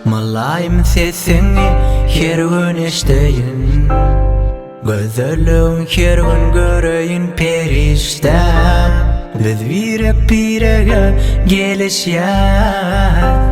Mylaýym sesiňi her gün eşdeýin Gözelligiň her gün göreýin perişdäm Biz birek-birege gelişýäs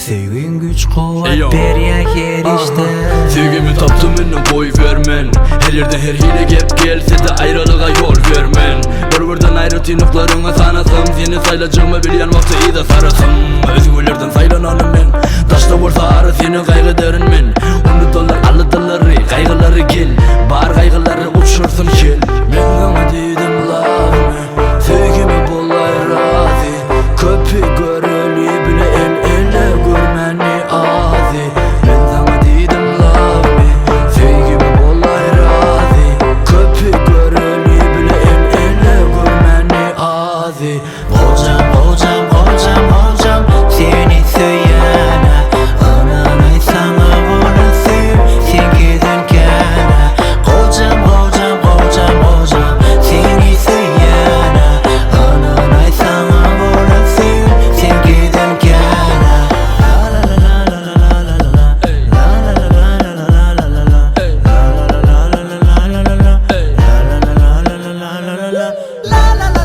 Söýgiň güýç-kuwwat berýär her işde Söýgimi tapdym indi goý bermen Her ýerden her hili gep gelse-de aýralyga ýol bermen Bir-birden aýratynlyklaryňy sanasam Seni saýlajagymy bilýän wagty yza sarasam Özgelerden saýlananym men Daşda bolsa ara seni gaýgy ederin men Unudalar aladalary gaýgylary gel Bar gaýgylary uçursyn ýel Men saňa diýdim love me Söýgime bolaý razy Köpi göreli bile el ele görmäni azy Men saňa diýdim love me Söýgime bolaý razy Köpi göreli bile el ele görmäni azy Gojam, gojam, gojam, gojam Seni söýýän-ä Ynanaý saňa bolan söýgim Seňkiden kän-ä Gojam, gojam, gojam, gojam Seni söýýän-ä Ynanaý saňa bolan söýgim Seňkiden kän-ä La-la-la-la-la-la-la-la La-la-la-la-la-la-la-la La-la-la-la-la-la-la La-la-la-la-la-la-la-la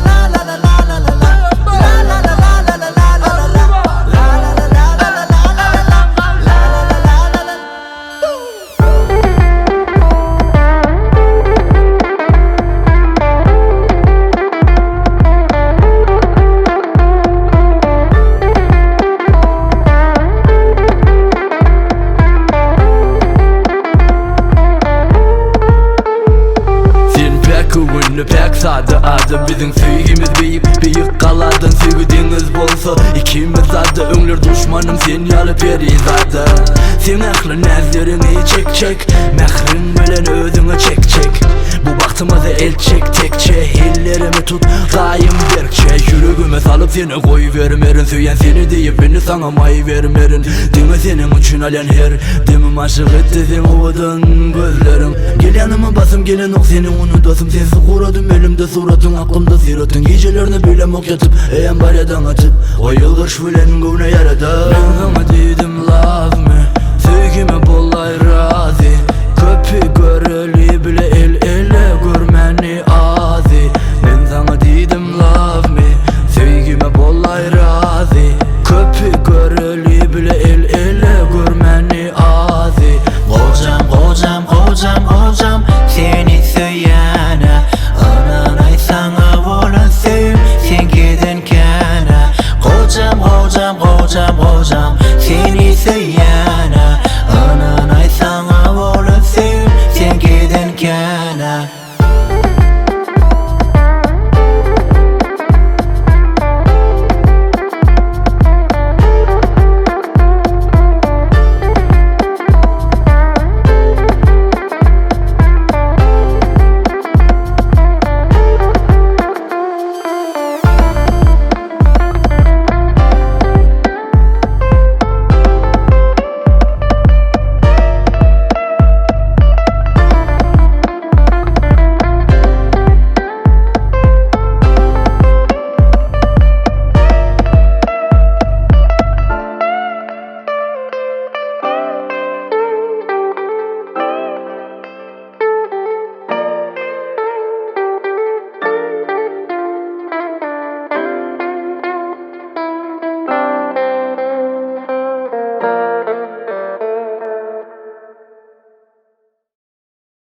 Sen päk göwünli, päk sada adam Biziň söýgimiz beýik, beýik galadan Söýgi deňiz bolsa, ikimiz sada Öňler duşmanym sen ýaly perizada Seň ähli näzleriňi çek çek Mähriň bilen özüňe çek çek Bu bagtymyza el çek tekçe Ellerimi tut daýym berkçe Ýüregime salyp seni goýbermerin Söýen seni diýip indi saňa maý bermerin Diňe seniň üçin alýan her demim Aşyk etdi seň owadan gözleriň Gel ýanyma basym gelenok seni unudasym Sensiz guradym elimde suratyň aklymda syratyň Gijelerine bilemok ýatyp eýýäm barýa daň atyp O ýylgyryş bilen göwne ýarada Men saňa diýdim love me Söýgime bolaý razy Köpi göreli bile el ele görmäni azy Men saňa diýdim love me Söýgime bolaý razy Köpi göreli bile el ele görmäni azy Gojam, gojam, gojam, gojam Seni söýýän-ä Ynanaý saňa bolan söýgim Seňkiden kän-ä Gojam, gojam, gojam, gojam Seni söýýän.